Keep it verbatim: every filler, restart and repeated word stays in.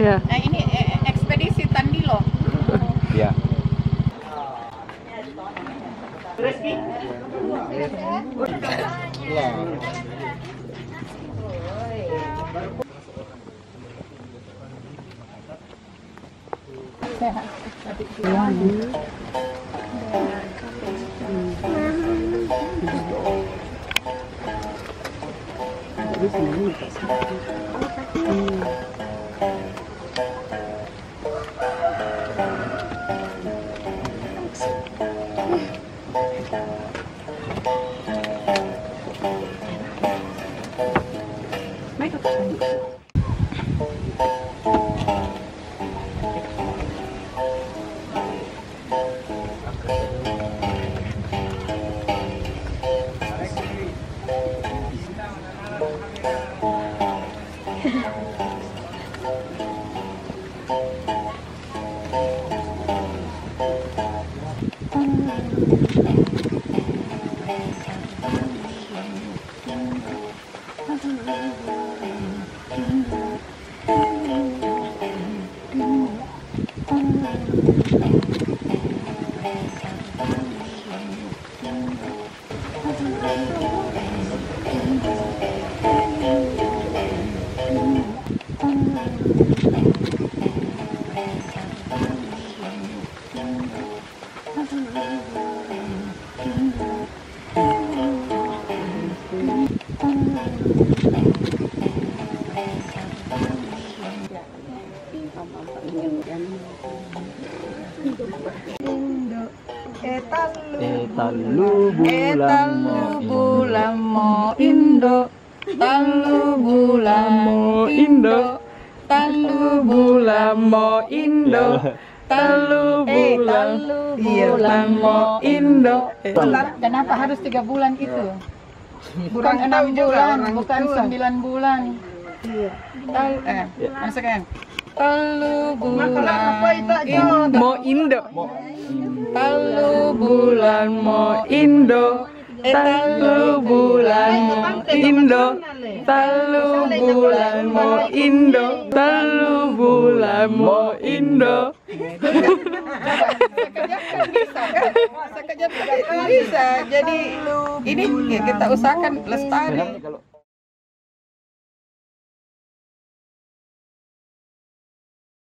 Nah, ini, eh, ekspedisi Tandilo. Iya. Eh, tallu bulan mo indo. Tallu bulan mo indo. Tallu bulan mo indo. Tallu bulan mo indo. Kenapa harus tiga bulan itu? Bukan enam bulan, bukan sembilan bulan. Iya. Tal-, eh, maksudnya, tallu bulan mo indo. Tallu bulan mo indo. Eh, tallu bulan mo indo. Tallu bulan mo indo. Tallu bulan mo indo. Sekejap kan bisa, kan? Sekejap kan bisa. Jadi, ini ya, kita usahakan lestari.